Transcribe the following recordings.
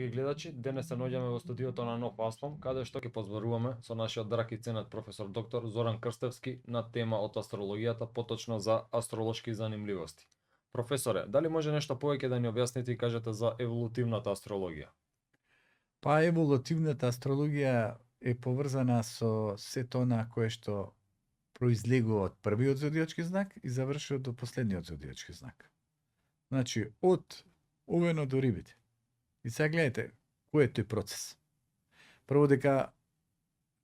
драги гледачи, денес се наоѓаме во студиото на Нов Аслом, каде што ќе позборуваме со нашиот драг и ценет професор доктор Зоран Крстевски на тема од астрологијата, поточно за астролошки занимливости. Професоре, дали може нешто повеќе да ни објасните и кажете за еволутивната астрологија? Па еволутивната астрологија е поврзана со сето она кое што произлегува од првиот зодиачки знак и завршува до последниот зодиачки знак. Значи, од овено до рибите. И сега гледате, кој е тој процес? Прво дека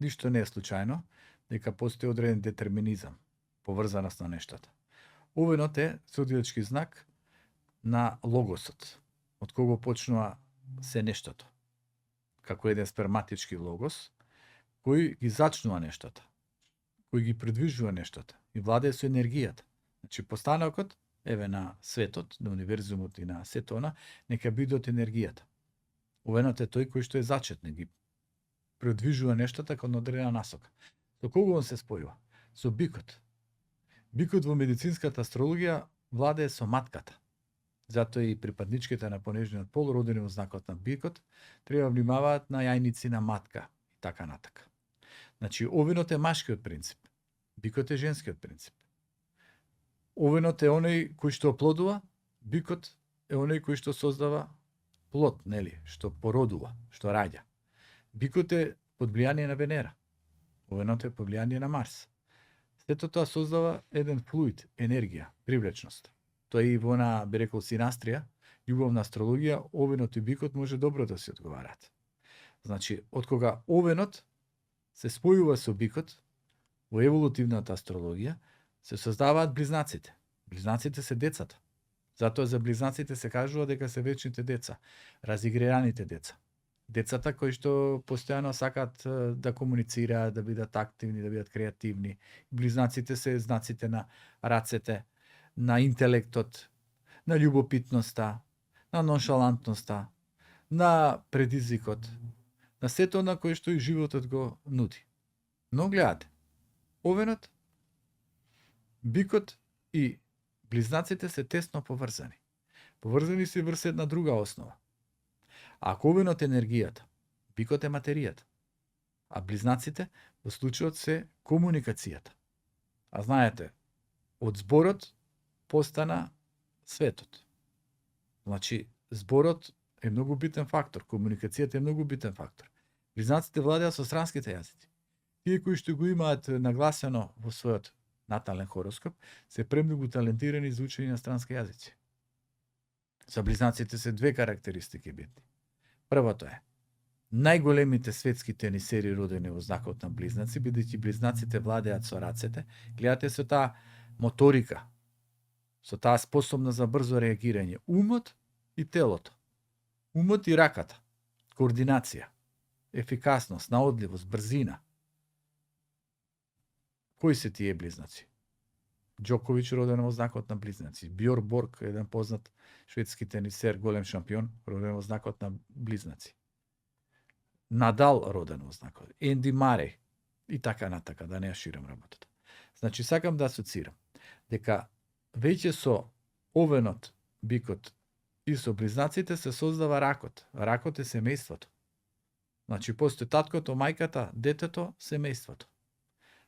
ништо не е случајно, дека постои одреден детерминизам, поврзаност на нештата. Овенот е зодиачки знак на логосот, од кого почнува се нештото. Како еден сперматички логос, кој ги зачнува нештата, кој ги придвижува нештата и владее со енергијата. Значи, постанокот, еве на светот, на универзумот и на сето она, нека биде од енергијата. Овенот е тој кој што е зачетен, ги придвижува нештата кон одредена насока. Со кого он се спојува? Со бикот. Бикот во медицинската астрологија владее со матката. Затоа и припадничките на понежниот пол, родени во знакот на бикот, треба внимаваат на јајници на матка и така натака. Значи, овинот е машкиот принцип, бикот е женскиот принцип. Овинот е оној кој што оплодува, бикот е оној кој што создава плод, нели, што породува, што раѓа. Бикот е под влијание на Венера, овинот е под влијание на Марс. Сето тоа создава еден флуид, енергија, привлечност. Тоа и во на, би рекол, синастрија, љубовна астрологија, овинот и бикот може добро да се одговарат. Значи, од кога овинот се спојува со бикот, во еволутивната астрологија, се создаваат близнаците. Близнаците се децата. Затоа за близнаците се кажува дека се вечните деца, разигрераните деца. Децата кои што постојано сакаат да комуницираат, да бидат активни, да бидат креативни. Близнаците се знаците на рацете, на интелектот, на љубопитноста, на ноншалантноста, на предизвикот, на сето на кое што и животот го нуди. Но гледате, овенот, бикот и близнаците се тесно поврзани. Поврзани се врз една друга основа. Ако овенот е енергијата, бикот е материјата, а близнаците во случајот се комуникацијата. А знаете, од зборот постана светот. Значи, зборот е многу битен фактор, комуникацијата е многу битен фактор. Близнаците владеат со странските јазици. Тие кои што го имаат нагласено во својот натален хороскоп, се премногу талентирани за учење на странски јазици. За близнаците се две карактеристики битни. Првото е, најголемите светски тенисери родени во знакот на близнаци, бидејќи близнаците владеат со рацете, гледате со таа моторика, со таа способна за брзо реагирање, умот и телото, умот и раката, координација, ефикасност, наодливост, брзина. Кои се тие близнаци? Џоковиќ роден во знакот на близнаци, Бјорн Борг, еден познат шведски тенисер, голем шампион, роден во знакот на близнаци. Надал роден во знакот, Енди Мареј и така натака, да не ја ширам работата. Значи, сакам да асоцирам дека веќе со овенот, бикот и со близнаците се создава ракот. Ракот е семејството. Значи, постои таткото, мајката, детето, семејството.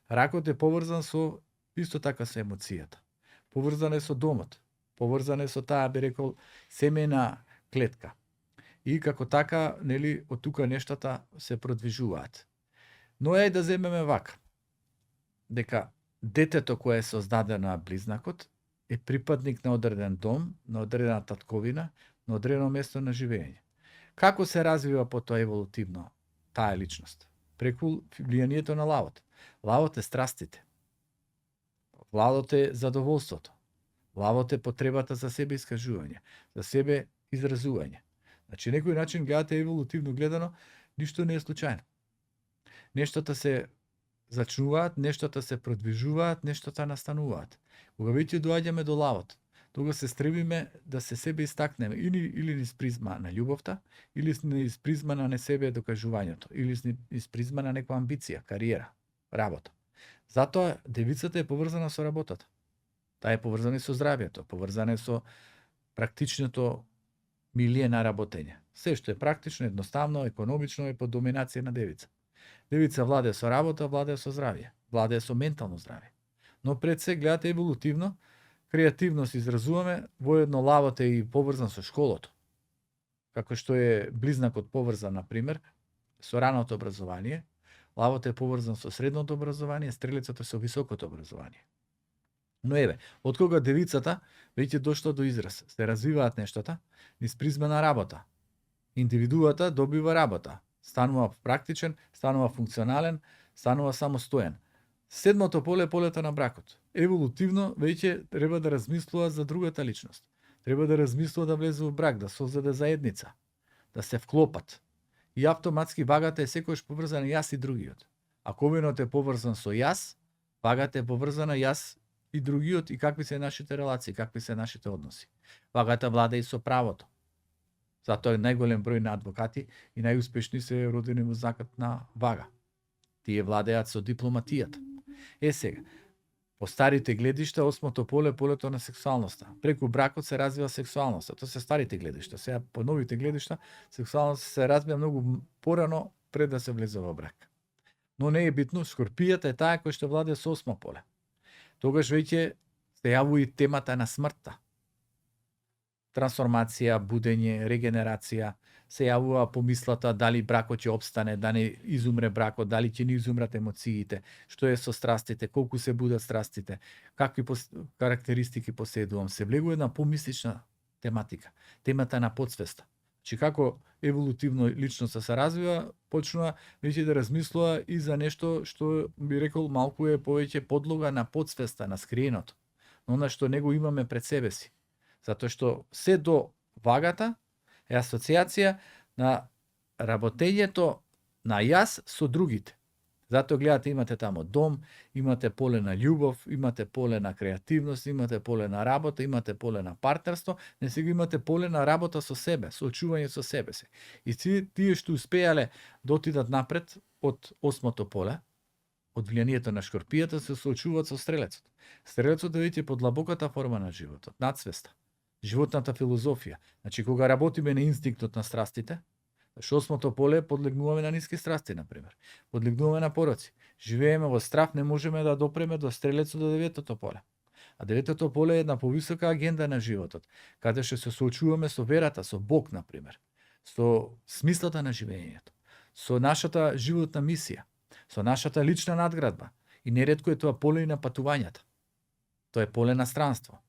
Ракот е поврзан со исто така со емоцијата. Поврзан е со домот. Поврзан е со таа, би рекол, семејна клетка. И како така, нели, од тука нештата се продвижуваат. Но е да земеме вака, дека детето кое е создадено на близнакот е припадник на одреден дом, на одредена татковина, на одредено место на живење. Како се развива потоа еволутивно таа личност? Преку влијанието на лавот. Лавот е страстите. Лавот е задоволството. Лавот е потребата за себе искажување, за себе изразување. Значи, некој начин гледате еволутивно гледано, ништо не е случајно. Нештата се зачнуваат, нештата се продвижуваат, нештата настануваат. Кога веќе доаѓаме до лавот, тога се стремиме да се себе истакнеме или низ призма на љубовта, или низ призма на себе докажувањето, или низ призма на некоја амбиција, кариера, работа. Затоа девицата е поврзана со работата. Таа е поврзана и со здравјето, поврзана е со практичното милие на работење. Се што е практично, едноставно, економично е под доминација на девица. Девица владее со работа, владее со здравје, владее со ментално здравје. Но пред се гледате еволутивно, креативност изразуваме, воедно лавот е и поврзан со школото. Како што е близнакот поврзан, например, со раното образование, лавот е поврзан со средното образование, стрелецот е со високото образование. Но еве, од кога девицата веќе дошла до израз, се развиваат нештата, низ призма на работа. Индивидуата добива работа, станува практичен, станува функционален, станува самостоен. Седмото поле е полето на бракот. Еволутивно веќе треба да размислува за другата личност. Треба да размислува да влезе во брак, да создаде заедница, да се вклопат. И автоматски вагата е секојаш поврзана јас и другиот. Ако ковинот е поврзан со јас, вагата е поврзана јас и другиот и какви се нашите релации, какви се нашите односи. Вагата влада и со правото. Затоа е најголем број на адвокати и најуспешни се родени во знакот на вага. Тие владеат со дипломатијата. Сега, по старите гледишта, осмото поле е полето на сексуалноста. Преку бракот се развива сексуалноста. Тоа се старите гледишта. Сега по новите гледишта, сексуалноста се развива многу порано пред да се влезе во брак. Но не е битно, Скорпијата е таа која што владее со осмо поле. Тогаш веќе се јавува и темата на смртта. Трансформација, будење, регенерација, се јавува помислата дали бракот ќе опстане, дали изумре бракот, дали ќе ни изумрат емоциите, што е со страстите, колку се будат страстите, какви карактеристики поседувам. Се влегува една помислична тематика, темата на подсвеста. Че како еволутивно личноста се развива, почнува веќе да размислува и за нешто што би рекол малку е повеќе подлога на подсвеста, на скриеното, но она што него имаме пред себе си. Затоа што се до вагата е асоциација на работењето на јас со другите. Затоа гледате, имате тамо дом, имате поле на љубов, имате поле на креативност, имате поле на работа, имате поле на партнерство, не сега имате поле на работа со себе, соочување со себе се. И тие што успеале да отидат напред од осмото поле, од влијанието на Шкорпијата, се соочуваат со Стрелецот. Стрелецот е веќе подлабоката форма на животот, надсвеста, животната филозофија. Значи, кога работиме на инстинктот на страстите, што осмото поле подлегнуваме на ниски страсти, например. Подлегнуваме на пороци. Живееме во страв, не можеме да допреме до Стрелецот до деветото поле. А деветото поле е една повисока агенда на животот, каде што се соочуваме со верата, со Бог, например, со смислата на живењето, со нашата животна мисија, со нашата лична надградба. И неретко е тоа поле и на патувањата. Тоа е поле на странство.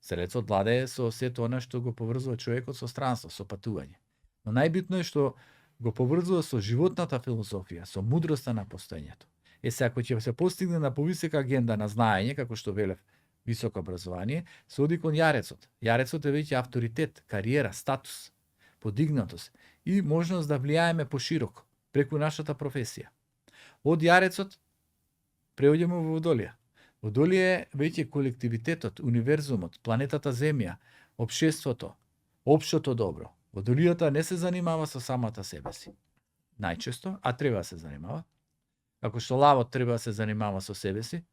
Стрелецот владее со сето она што го поврзува човекот со странство, со патување. Но најбитно е што го поврзува со животната филозофија, со мудроста на постоењето. Се ако ќе се постигне на повисока агенда на знаење, како што велев, високо образование, се оди кон јарецот. Јарецот е веќе авторитет, кариера, статус, подигнатост и можност да влијаеме пошироко преку нашата професија. Од јарецот преоѓаме во Водолија. Водолија е веќе колективитетот, универзумот, планетата Земја, општеството, општото добро. Водолијата не се занимава со самата себе си. Најчесто, а треба да се занимава. Како што лавот треба да се занимава со себе си,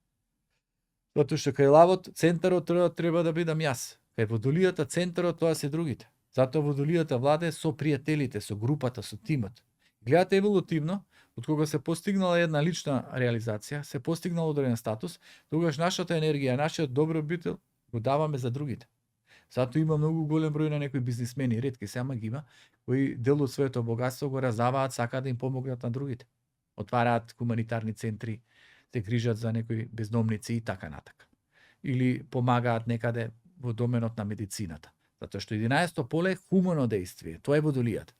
затоа што кај лавот центарот треба да бидам јас. Кај водолијата центарот тоа се другите. Затоа водолијата владее со пријателите, со групата, со тимот. Гледате еволутивно, од кога се постигнала една лична реализација, се постигнал одреден статус, тогаш нашата енергија, нашиот добробит го даваме за другите. Затоа има многу голем број на некои бизнисмени, ретки се, ама ги има, кои дел од своето богатство го раздаваат, сакаат да им помогнат на другите. Отвараат хуманитарни центри, се грижат за некои бездомници и така натака. Или помагаат некаде во доменот на медицината. Затоа што 11-то поле е хумано дејствие, тоа е водолијата.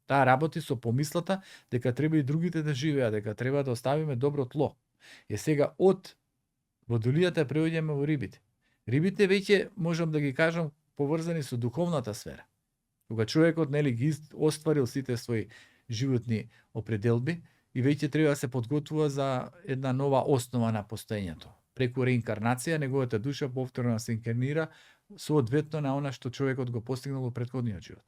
Таа работи со помислата дека треба и другите да живеат, дека треба да оставиме добро тло. Сега од водолијата преоѓаме во рибите. Рибите веќе можам да ги кажам поврзани со духовната сфера. Кога човекот нели ги остварил сите своји животни определби и веќе треба да се подготвува за една нова основа на постоењето. Преку реинкарнација неговата душа повторно се инкарнира соодветно на она што човекот го постигнал во претходниот живот.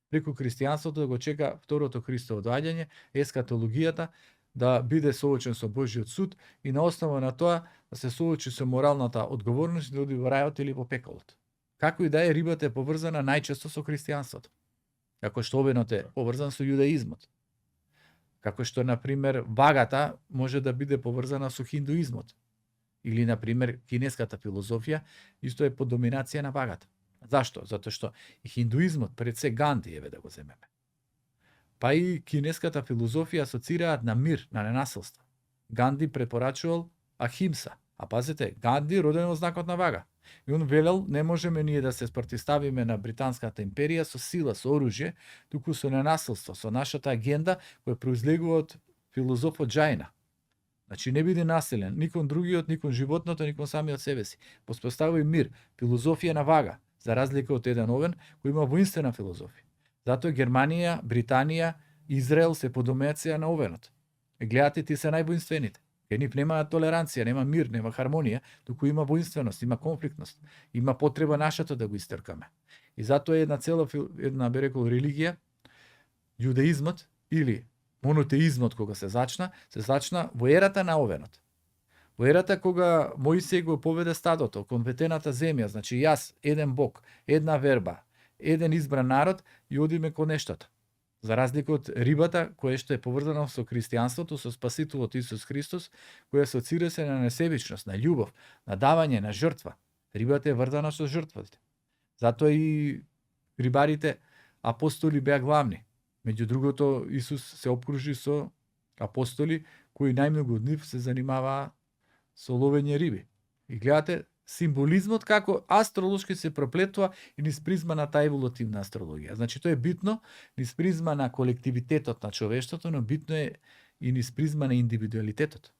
Преку христијанството го чека второто Христово доаѓање, ескатологијата, да биде соочен со Божјиот суд и на основа на тоа да се соочи со моралната одговорност да оди во рајот или во пеколот. Како и да е, рибата е поврзана најчесто со христијанството. како што овенот е поврзан со јудаизмот. Како што, например, вагата може да биде поврзана со хиндуизмот. Или, например, кинеската филозофија исто е под доминација на вагата. Зашто? Затоа што и хиндуизмот, пред се Ганди, еве да го земеме. Па и кинеската филозофија асоцираат на мир, на ненасилство. Ганди препорачувал ахимса. А пазете, Ганди роден во знакот на вага. И он велел, не можеме ние да се спротивставиме на британската империја со сила, со оружје, туку со ненасилство, со нашата агенда која произлегува од филозофот Џаина. Значи не биде насилен ни кон другиот, ни кон животното, ни кон самиот себе си. Поспостави мир, филозофија на вага, за разлика од еден овен кој има воинствена филозофија. Затоа Германија, Британија, Израел се под доминација на овенот. Гледате, ти се највоинствените. Кај нив нема толеранција, нема мир, нема хармонија, туку има воинственост, има конфликтност, има потреба нашата да го истркаме. И затоа е една би рекол религија, јудаизмот или монотеизмот кога се зачна во ерата на овенот. Во ерата кога Мојсей го поведе стадото кон ветената земја, значи јас, еден Бог, една верба, еден избран народ и одиме кон нештото. За разлика од рибата, која што е поврзана со христијанството, со Спасителот Исус Христос, која асоцира се на несебичност, на љубов, на давање, на жртва. Рибата е врзана со жртвата. Затоа и рибарите апостоли беа главни. Меѓу другото, Исус се обкружи со апостоли кои најмногу од нив се занимаваа со ловење риби. И гледате, символизмот како астролошки се проплетува и низ призма на таа еволутивна астрологија. Значи тоа е битно низ призма на колективитетот на човештвото, но битно е и низ призма на индивидуалитетот.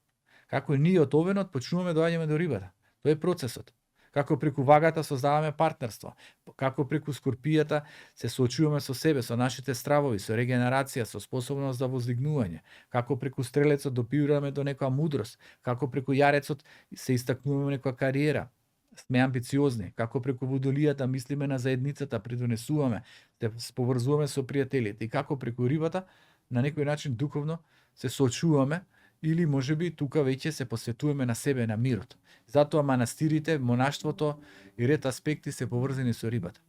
Како ние од овенот почнуваме да доаѓаме до рибата. Тоа е процесот. Како преку вагата создаваме партнерство, како преку скорпијата се соочуваме со себе, со нашите стравови, со регенерација, со способност за воздигнување, како преку стрелецот допираме до некоја мудрост, како преку јарецот се истакнуваме некоја кариера, сме амбициозни, како преку водолијата мислиме на заедницата, придонесуваме, се поврзуваме со пријателите и како преку рибата на некој начин духовно се соочуваме или можеби тука веќе се посветуваме на себе, на мирот. Затоа манастирите, монаштвото и ред аспекти се поврзани со рибата.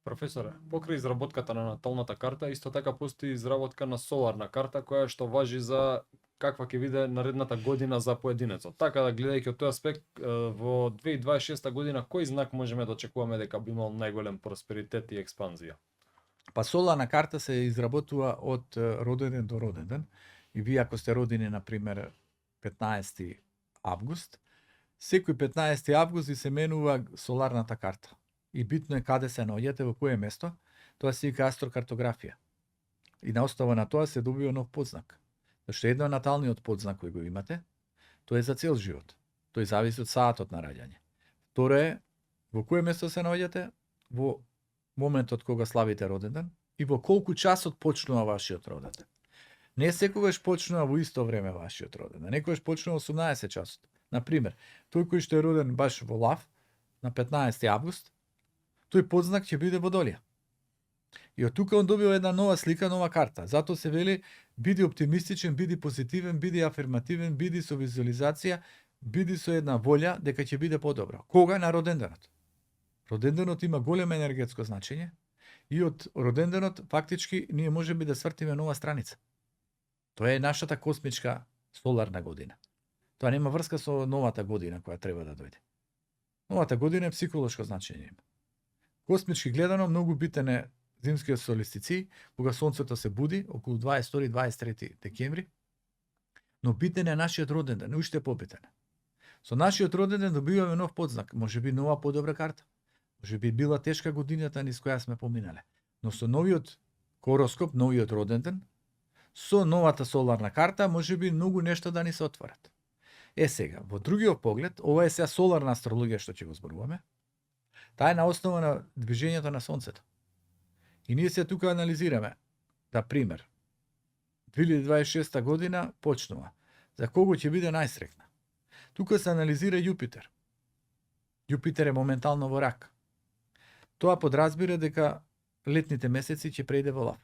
Професоре, покрај изработката на наталната карта, исто така постои изработка на соларна карта која што важи за каква ќе биде наредната година за поединецот. Така да гледајќи од тој аспект, во 2026 година кој знак можеме да очекуваме дека би имал најголем просперитет и експанзија? Па соларна карта се изработува од роден ден до роден ден. И вие ако сте родени, например, 15 август, секој 15 август ви се менува соларната карта. И битно е каде се наоѓате, во кое место, тоа се вика астрокартографија. И на основа на тоа се добива нов подзнак. Зашто едно е наталниот подзнак кој го имате, тоа е за цел живот. Тој зависи од саатот на раѓање. Второ е, во кое место се наоѓате, во моментот кога славите роден ден и во колку часот почнува вашиот роден ден. Не секогаш почнува во исто време вашиот роден ден. Некогаш почнува 18 часот. Например, тој кој што е роден баш во лав, на 15 август, тој подзнак ќе биде водолија. И од тука он добива една нова слика, нова карта. Затоа се вели, биди оптимистичен, биди позитивен, биди афирмативен, биди со визуализација, биди со една волја дека ќе биде подобро. Кога? На роденденот. Роденденот има големо енергетско значење и од роденденот фактички ние можеме да свртиме нова страница. Тоа е нашата космичка соларна година. Тоа нема врска со новата година која треба да дојде. Новата година е психолошко значење има. Космички гледано многу битен е зимскиот солистици, кога сонцето се буди околу 22-23 декември, но битен е нашиот роден ден, уште побитен. Со нашиот роден ден добиваме нов подзнак, можеби нова подобра карта. Можеби била тешка годината низ која сме поминале. Но со новиот хороскоп, новиот роден ден, со новата соларна карта, можеби многу нешто да ни се отворат. Сега, во другиот поглед, ова е сега соларна астрологија што ќе го зборуваме, таа е на основа на движењето на Сонцето. И ние се тука анализираме, да пример, 2026 година почнува. За кого ќе биде најсрекна? Тука се анализира Јупитер. Јупитер е моментално во рак. Тоа подразбира дека летните месеци ќе прејде во лав.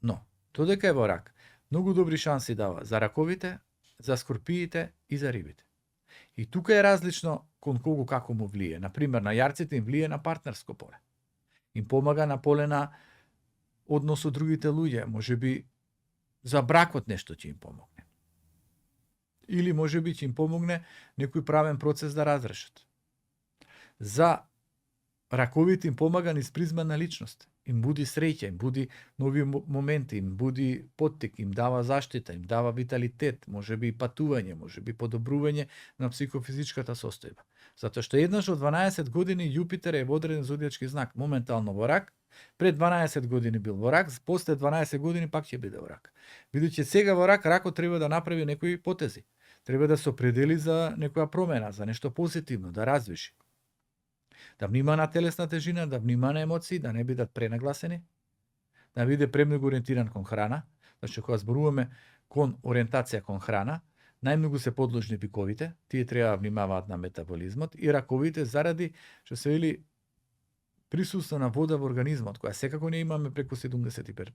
Но, додека е во рак, многу добри шанси дава за раковите, за скорпиите и за рибите. И тука е различно кон кого како му влие. Например, на јарците им влие на партнерско поле. Им помага на поле на однос со другите луѓе, можеби за бракот нешто ќе им помогне. Или можеби ќе им помогне некој правен процес да разрешат. За раковите им помага низ призма на личност. Им буди среќа, им буди нови моменти, им буди поттик, им дава заштита, им дава виталитет, можеби и патување, можеби подобрување на психофизичката состојба. Затоа што еднаш од 12 години Јупитер е во одреден зодијачки знак, моментално во рак, пред 12 години бил во рак, после 12 години пак ќе биде во рак. Бидејќи сега во рак, ракот треба да направи некои потези. Треба да се определи за некоја промена, за нешто позитивно, да развиши. Да внима на телесна тежина, да внима на емоции, да не бидат пренагласени, да биде премногу ориентиран кон храна, значи кога зборуваме кон ориентација кон храна, најмногу се подложни биковите, тие треба да внимаваат на метаболизмот и раковите заради што се вели присуство на вода во организмот, која секако не имаме преку 75%,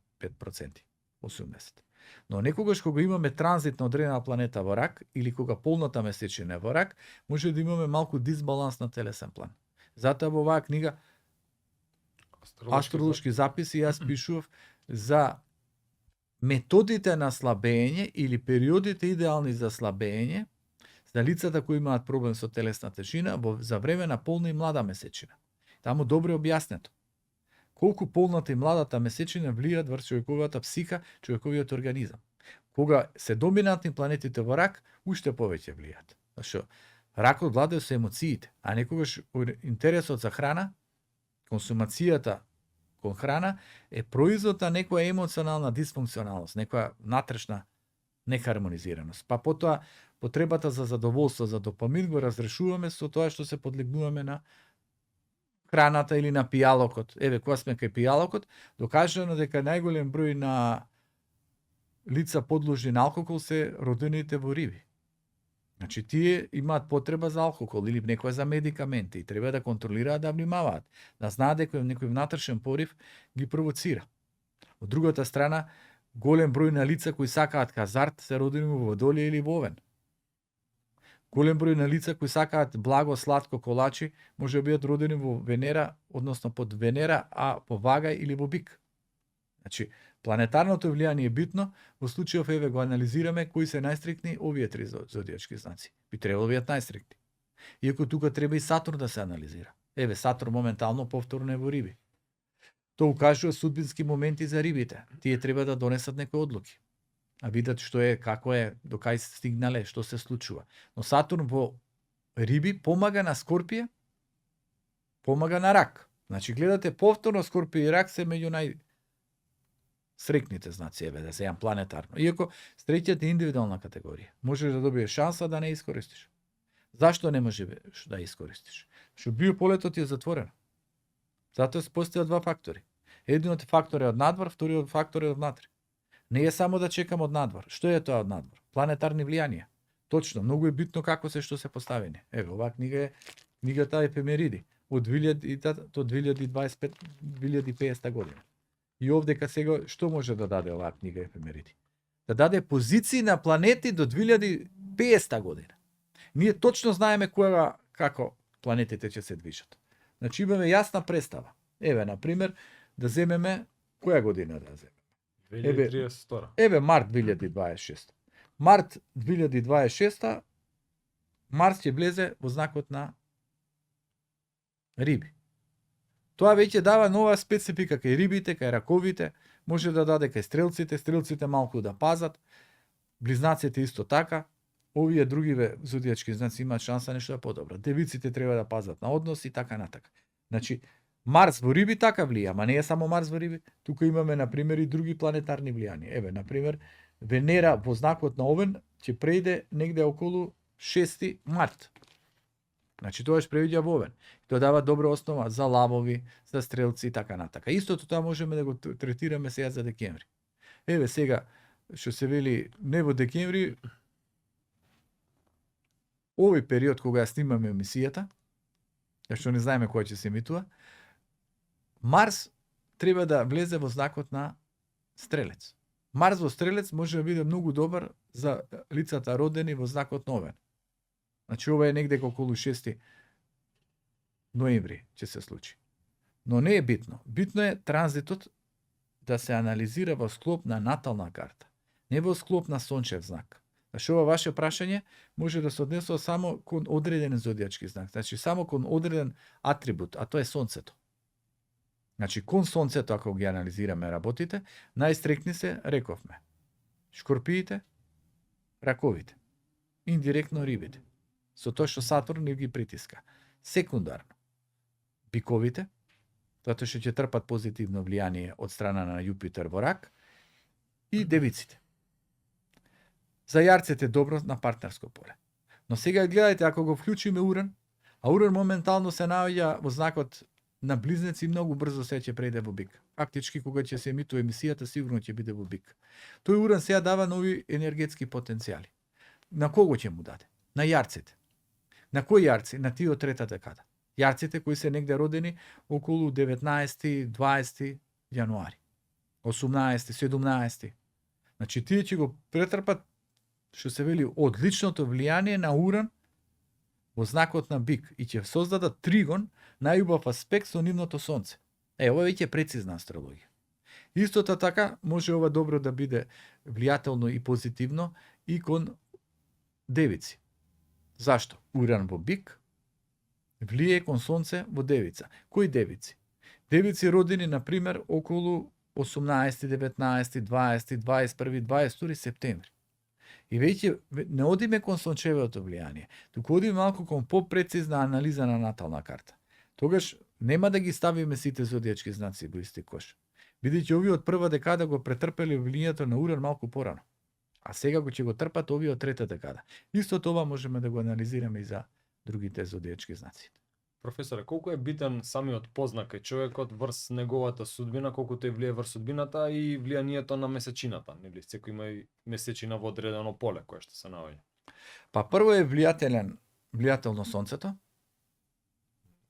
80%. Но некогаш кога имаме транзит на одредена планета во рак или кога полната месечина е во рак, може да имаме малку дисбаланс на телесен план. Затоа во оваа книга Астролошки записи јас пишував за методите на слабење или периодите идеални за слабење за лицата кои имаат проблем со телесна тежина за време на полна и млада месечина. Таму добро објаснето. Колку полната и младата месечина влијат врз човековата психа, човековиот организам. Кога се доминантни планетите во рак, уште повеќе влијат. Зашто ракот владее со емоциите, а некогаш интересот за храна, консумацијата кон храна е производ на некоја емоционална дисфункционалност, некоја натрешна нехармонизираност. Па потоа потребата за задоволство, за допамин го разрешуваме со тоа што се подлегнуваме на храната или на пијалокот. Еве, кога сме кај пијалокот, докажано дека најголем број на лица подложни на алкохол се родените во риби. Значи, тие имаат потреба за алкохол или некоја за медикаменти и треба да контролираат, да внимаваат, да знаат дека некој внатрешен порив ги провоцира. Од другата страна, голем број на лица кои сакаат хазарт се родени во Водолие или во Овен. Голем број на лица кои сакаат благо, сладко, колачи, може да бидат родени во Венера, односно под Венера, а по Вага или во Бик. Значи, планетарното влијание е битно, во случајов еве го анализираме кои се најстриктни овие три зодијачки знаци. Би требало да бидат најстриктни. Иако тука треба и Сатурн да се анализира. Еве, Сатурн моментално повторно е во Риби. Тоа укажува судбински моменти за рибите. Тие треба да донесат некои одлуки. А видат што е, како е, до кај стигнале, што се случува. Но Сатурн во Риби помага на Скорпија, помага на Рак. Значи, гледате, повторно Скорпија и Рак се меѓу срекните знаци, еве, да се јам планетарно. Иако, среќата е индивидуална категорија. Можеш да добиеш шанса да не искористиш. Зашто не може да искористиш? Што биополетот е затворено. Затоа се постојат два фактори. Едниот фактор е од надвор, вториот фактор е од внатре. Не е само да чекам од надвор. Што е тоа од надвор? Планетарни влијанија. Точно, многу е битно како се што се поставени. Еве, оваа книга е книгата Ефемериди од 2000 до 2050 година. И овдека сега што може да даде оваа книга Ефемериди? Да даде позиции на планети до 2050 година. Ние точно знаеме кога, како планетите ќе се движат. Значи имаме јасна представа. Еве, на пример, да земеме која година да земеме? 2032. Еве март 2026. Март 2026 Марс ќе влезе во знакот на Риби. Тоа веќе дава нова специфика кај рибите, кај раковите, може да даде кај стрелците малку да пазат, близнаците исто така, овие другиве зодијачки знаци имаат шанса нешто да подобрат. Девиците треба да пазат на однос и така натака. Значи, Марс во Риби така влија, ама не е само Марс во Риби, тука имаме, например, и други планетарни влијанија. Еве, например, Венера во знакот на Овен ќе прејде негде околу 6 март. Значи, тоа ќе прејде во Овен. Тоа дава добра основа за лавови, за стрелци и така натака. Истото тоа можеме да го третираме сега за декември. Еве сега, што се вели, не во декември, овој период кога ја снимаме емисијата, што не знаеме која ќе се емитува, Марс треба да влезе во знакот на Стрелец. Марс во Стрелец може да биде многу добар за лицата родени во знакот на Овен. Значи, ова е негде околу 6 ноември ќе се случи. Но не е битно. Битно е транзитот да се анализира во склоп на натална карта, не во склоп на сончев знак. Значи, ова ваше прашање може да се однесува само кон одреден зодијачки знак, значи само кон одреден атрибут, а тоа е сонцето. Значи, кон сонцето, ако ги анализираме работите, најстрикни се, рековме, шкорпиите, раковите, индиректно рибите, со тоа што Сатурн ги притиска. Секундарно, биковите, затоа што ќе трпат позитивно влијание од страна на Јупитер во рак, и девиците. За јарците добро на партнерско поле. Но сега гледајте, ако го вклучиме Уран, а Уран моментално се наоѓа во знакот на Близнеци и многу брзо се ќе прејде во Бик. Фактички, кога ќе се емитува емисијата, сигурно ќе биде во Бик. Тој Уран сега дава нови енергетски потенцијали. На кого ќе му даде? На јарците. На кои јарци? На тие од трета декада. Јарците кои се негде родени околу 19, 20 јануари, 18, 17. Значи, тие ќе го претрпат, што се вели, одличното влијание на Уран во знакот на Бик и ќе создадат тригон, најубав аспект со нивното сонце. Ова веќе е прецизна астрологија. Истото така може ова добро да биде влијателно и позитивно и кон девици. Зашто? Уран во Бик влие кон сонце во девица. Кои девици? Девици родени, например, околу 18, 19, 20, 21, 22 септември. И веќе не одиме кон сончевото влијание, туку одиме малку кон попрецизна анализа на натална карта. Тогаш нема да ги ставиме сите зодијачки знаци во исти кош. Бидејќи овие од прва декада го претрпеле влијанието на Уран малку порано. А сега го ќе го трпат овие од трета декада. Исто тоа можеме да го анализираме и за другите зодијачки знаци. Професоре, колку е битен самиот познак е човекот врз неговата судбина, колку тој влие врз судбината и влијанието на месечината, нели? Секој има и месечина во одредено поле кое што се наоѓа. Па прво е влијателно сонцето,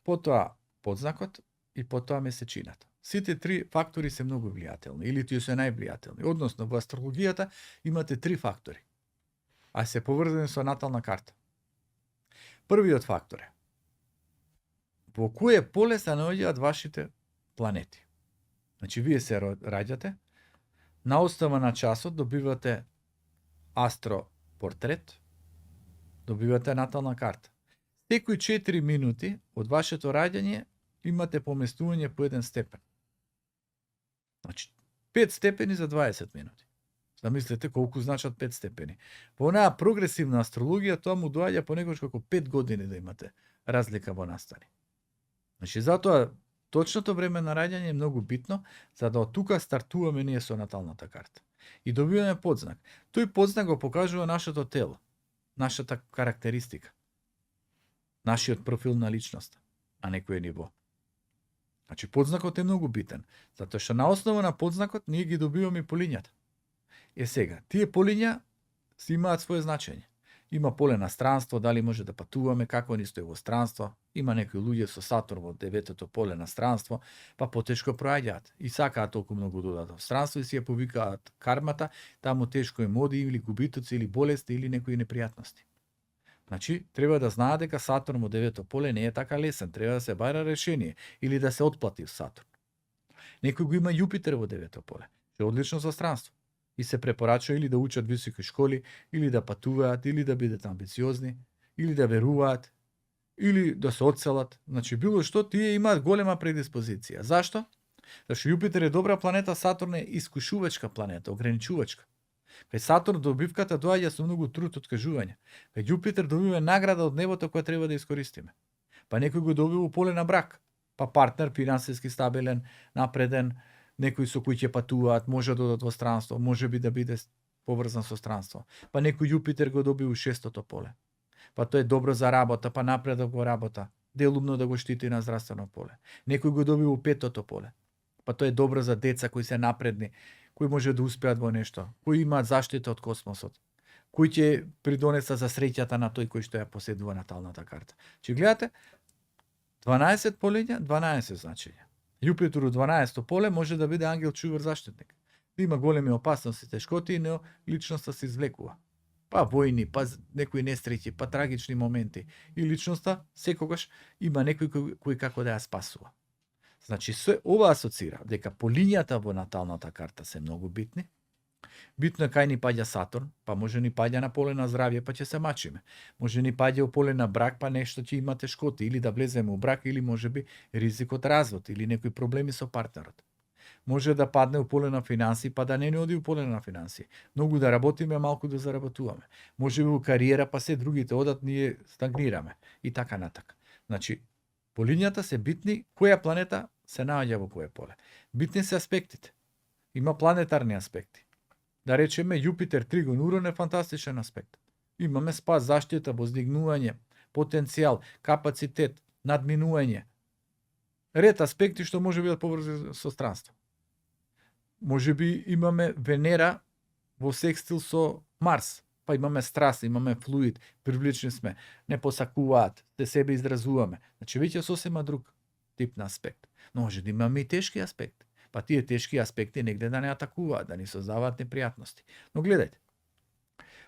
потоа подзнакот и потоа месечината. Сите три фактори се многу влијателни, или тие се највлијателни. Односно, во астрологијата имате три фактори, а се поврзани со натална карта. Првиот фактор е во кое поле се наоѓаат вашите планети. Значи, вие се раѓате, на основа на часот добивате астропортрет, добивате натална карта. Секои 4 минути од вашето раѓање имате поместување по 1 степен. Значи, 5 степени за 20 минути. Замислете колку значат 5 степени. Во онаа прогресивна астрологија тоа му доаѓа понекогаш како 5 години да имате разлика во настани. Значи, затоа точното време на раѓање е многу битно, за да од тука стартуваме ние со наталната карта. И добиваме подзнак. Тој подзнак го покажува нашето тело, нашата карактеристика, нашиот профил на личноста на некој ниво. Значи, подзнакот е многу битен, затоа што на основа на подзнакот ние ги добиваме полињата. Сега, тие полиња си имаат свое значење. Има поле на странство, дали може да патуваме, како ни стои во странство. Има некои луѓе со Сатурн во деветото поле на странство, па потешко проаѓаат и сакаат толку многу додат во странство и си ја повикаат кармата, таму тешко им оди или губитоци, или болести, или некои непријатности. Значи, треба да знаат дека Сатурн во девето поле не е така лесен, треба да се бара решение или да се отплати Сатурн. Некој го има Јупитер во девето поле, што е одлично за странство. И се препорачува или да учат високи школи, или да патуваат, или да бидат амбициозни, или да веруваат, или да се одселат. Значи, било што, тие имаат голема предиспозиција. Зашто? Зашто Јупитер е добра планета, Сатурн е искушувачка планета, ограничувачка. Кај Сатурн добивката доаѓа со многу труд, откажување. Кај Јупитер добива награда од небото која треба да искористиме. Па некој го добива поле на брак, па партнер финансиски стабилен, напреден, некои со кои ќе патуваат, може да одат во странство, може би да биде поврзан со странство. Па некој Јупитер го доби у шестото поле. Па тоа е добро за работа, па напредок во работа, делумно да го штити на здравствено поле. Некој го доби у петото поле. Па тоа е добро за деца кои се напредни, кои може да успеат во нешто, кои имаат заштита од космосот, кои ќе придонесат за среќата на тој кој што ја поседува наталната карта. Че гледате, 12 полења, 12 значења. Јупитер у 12 поле може да биде ангел чувар заштитник. Да има големи опасности, тешкоти, но личноста се извлекува. Па војни, па некои несреќи, па трагични моменти. И личноста секогаш има некој кој како да ја спасува. Значи, се ова асоцира дека полињата во наталната карта се многу битни. Битно е кај ни паѓа Сатурн, па може ни паѓа на поле на здравје, па ќе се мачиме. Може ни паѓа у поле на брак, па нешто ќе има тешкоти, или да влеземе у брак, или можеби ризик од развод, или некои проблеми со партнерот. Може да падне у поле на финанси, па да не ни оди у поле на финанси. Многу да работиме, малку да заработуваме. Може би у кариера, па се другите одат, ние стагнираме. И така натака. Значи, полињата се битни, која планета се наоѓа во кој поле. Битни се аспектите. Има планетарни аспекти. Да речеме, Јупитер, Тригон, Уран е фантастичен аспект. Имаме спас, заштита, воздигнување, потенцијал, капацитет, надминување. Ред аспекти што може би да поврзе со странство. Може би имаме Венера во секстил со Марс, па имаме страст, имаме флуид, привлечни сме, не посакуваат, да себе изразуваме. Значи веќе сосема друг тип на аспект. Но може да имаме и тешки аспекти. Па тие тешки аспекти негде да не атакуваат, да ни создаваат непријатности. Но гледајте,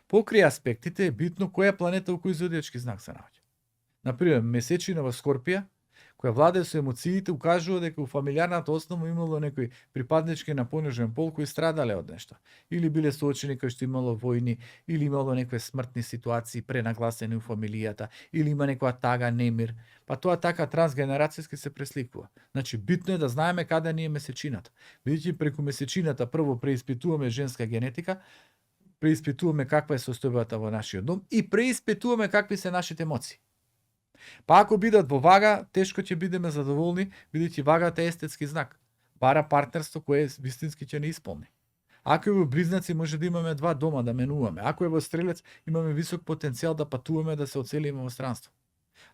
покрај аспектите е битно која планета во кој зодијачки знак се наоѓа. Например, месечина во Скорпија, која владее со емоциите, укажува дека у фамилијарната основа имало некои припаднички на понижен пол кои страдале од нешто. Или биле соочени кај што имало војни, или имало некои смртни ситуации пренагласени у фамилијата, или има некоја тага, немир. Па тоа така трансгенерацијски се пресликува. Значи, битно е да знаеме каде ни е месечината. Бидејќи преку месечината прво преиспитуваме женска генетика, преиспитуваме каква е состојбата во нашиот дом и преиспитуваме какви се нашите емоции. Па ако бидат во вага, тешко ќе бидеме задоволни, бидејќи вагата е естетски знак. Бара партнерство кое вистински ќе не исполни. Ако е во Близнаци, може да имаме 2 дома да менуваме. Ако е во Стрелец, имаме висок потенцијал да патуваме, да се оцелиме во странство.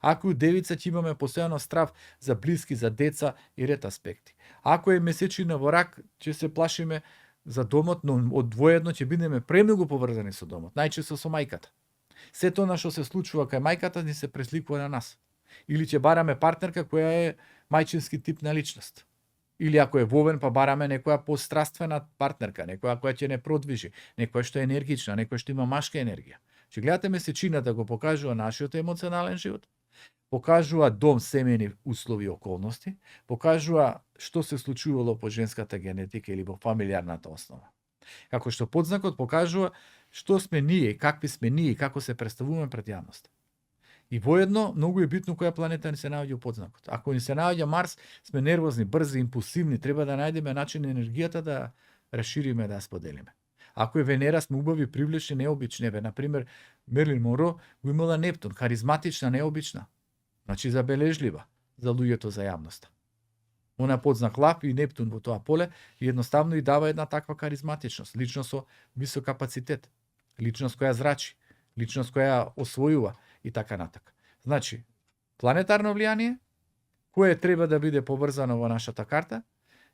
Ако е Девица, ќе имаме постојано страв за блиски, за деца и ред аспекти. Ако е месечина во Рак, ќе се плашиме за домот, но одвоедно ќе бидеме премногу поврзани со домот, најчесто со мајката. Сето она што се случува кај мајката ни се пресликува на нас. Или ќе бараме партнерка која е мајчински тип на личност. Или ако е вовен, па бараме некоја постраствена партнерка, некоја која ќе не продвижи, некоја што е енергична, некоја што има машка енергија. Че гледате месечината да го покажува нашиот емоционален живот, покажува дом, семени услови и околности, покажува што се случувало по женската генетика или во фамилијарната основа. Како што подзнакот покажува што сме ние, какви сме ние, како се представуваме пред јавност. И воедно, многу е битно која планета ни се наоѓа у подзнакот. Ако ни се наоѓа Марс, сме нервозни, брзи, импулсивни, треба да најдеме начин енергијата да расшириме, да ја споделиме. Ако е Венера, сме убави, привлечни, необични. Еве, например, Мерлин Монро го имала Нептун, харизматична, необична. Значи забележлива за луѓето, за јавноста. Она подзнак Лав и Нептун во тоа поле едноставно и дава една таква харизматичност, личност со висок капацитет, личност која зрачи, личност која освојува и така натака. Значи, планетарно влијание, кое треба да биде поврзано во нашата карта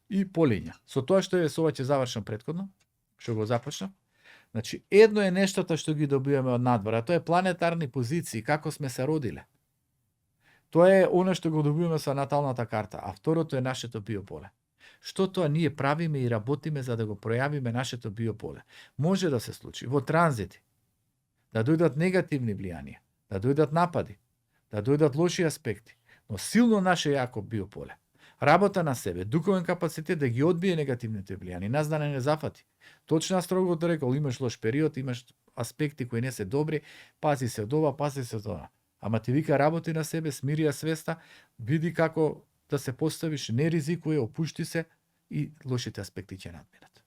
и полиња. Со тоа што е, со ова ќе завршам претходно, што го започнав. Значи, едно е нештото што ги добиваме од надвор, а тоа е планетарни позиции, како сме се родиле. Тоа е оно што го добиваме со наталната карта, а второто е нашето биополе. Што тоа ние правиме и работиме за да го пројавиме нашето биополе. Може да се случи во транзити, да дојдат негативни влијанија, да дојдат напади, да дојдат лоши аспекти, но силно наше јако биополе. Работа на себе, духовен капацитет да ги одбие негативните влијанија, нас да не зафати. Точно строго да рекол, имаш лош период, имаш аспекти кои не се добри, пази се од ова, пази се од ова. Ама ти вика работи на себе, смири ја свеста, види како да се поставиш, не ризикуј, опушти се и лошите аспекти ќе надминат.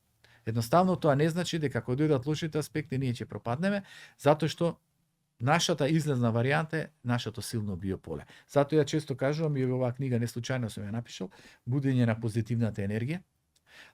Едноставно тоа не значи дека кога дојдат лошите аспекти ние ќе пропаднеме, затоа што нашата излезна варијанта е нашето силно биополе. Затоа ја често кажувам и оваа книга не случајно сум ја напишал, будење на позитивната енергија.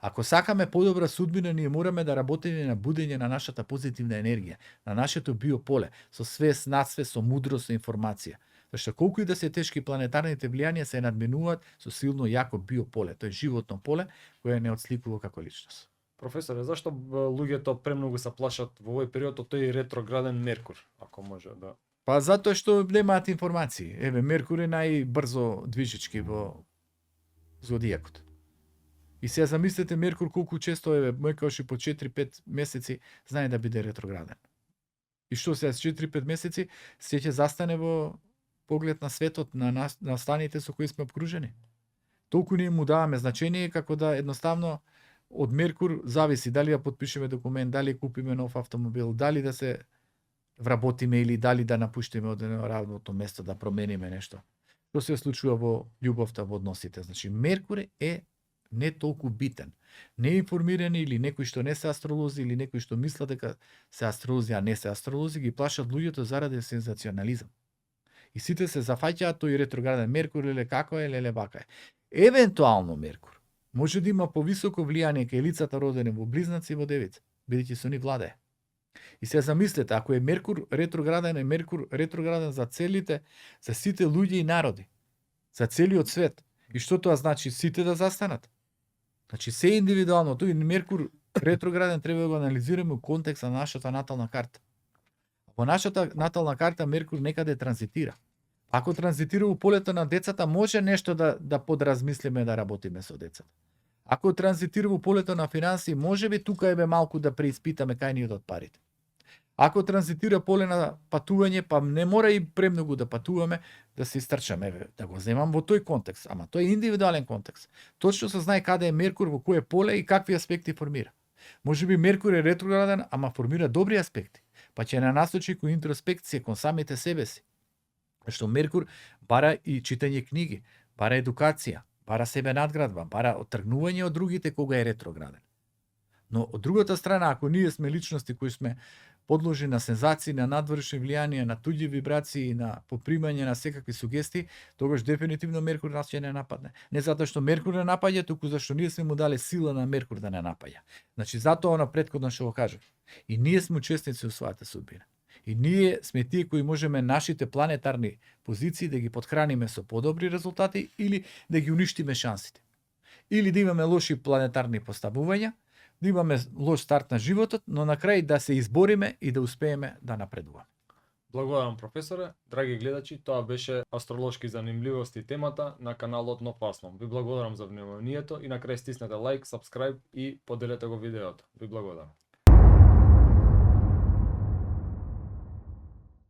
Ако сакаме подобра судбина, ние мораме да работиме на будење на нашата позитивна енергија, на нашето биополе, со свест, надсвест, со мудрост, со информација. Зашто колку и да се тешки планетарните влијанија се надминуваат со силно јако биополе, тоа е животно поле кое не отсликува како личност. Професоре, зашто луѓето премногу се плашат во овој период од тој ретрограден Меркур, ако може да... Па затоа што немаат информации. Еве, Меркур е најбрзо движечки во зодијакот. И сега замислете Меркур колку често е мекаш и по 4-5 месеци знае да биде ретрограден. И што сега 4-5 месеци се ќе застане во поглед на светот, на настаните со кои сме обкружени. толку не му даваме значение како да едноставно од Меркур зависи дали да подпишеме документ, дали купиме нов автомобил, дали да се вработиме или дали да напуштиме од едно работно место, да промениме нешто. Што се случува во љубовта, во односите. Значи, Меркур е не толку битен. Неинформирани или некои што не се астролози или некои што мислат дека се астролози, а не се астролози, ги плашат луѓето заради сензационализам. И сите се зафаќаат тој ретрограден Меркур, или како е, или вака е. Евентуално Меркур може да има повисоко влијание кај лицата родени во Близнаци и во Девица, бидејќи со нив владее. И се замислете, ако е Меркур ретрограден, е Меркур ретрограден за целите, за сите луѓе и народи, за целиот свет. И што тоа значи? Сите да застанат. Значи, се индивидуално, тој Меркур ретрограден треба да го анализираме во контекст на нашата натална карта. Во нашата натална карта Меркур некаде транзитира. Ако транзитира во полето на децата, може нешто да подразмислиме да работиме со децата. Ако транзитира во полето на финанси, може би тука е малку да преиспитаме кај ни одат парите. Ако транзитира поле на патување, па не мора и премногу да патуваме, да се истрчаме, да го земам во тој контекст, ама тој е индивидуален контекст. Точно се знае каде е Меркур, во кое поле и какви аспекти формира. Може би Меркур е ретрограден, ама формира добри аспекти, па ќе на насочи кон интроспекција, кон самите себе си. Што Меркур бара и читање книги, бара едукација, бара себе надградба, бара оттргнување од другите кога е ретрограден. Но од другата страна, ако ние сме личности кои сме подложени на сензации, на надвршни влијанија, на туѓи вибрации, на попримање на секакви сугестии, тогаш дефинитивно Меркур нас ќе не нападне. Не затоа што Меркур не напаѓа, туку зашто ние сме му дали сила на Меркур да не напаѓа. Значи, затоа она претходно што го кажав. И ние сме учесници во својата судбина. И ние сме тие кои можеме нашите планетарни позиции да ги подхраниме со подобри резултати или да ги уништиме шансите. Или да имаме лоши планетарни поставувања, да имаме лош старт на животот, но на крај да се избориме и да успееме да напредуваме. Благодарам, професоре. Драги гледачи, тоа беше астролошки занимливости темата на каналот Нов Аслом. Ви благодарам за вниманието и на крај стиснете лайк, сабскрајб и поделете го видеото. Ви благодарам.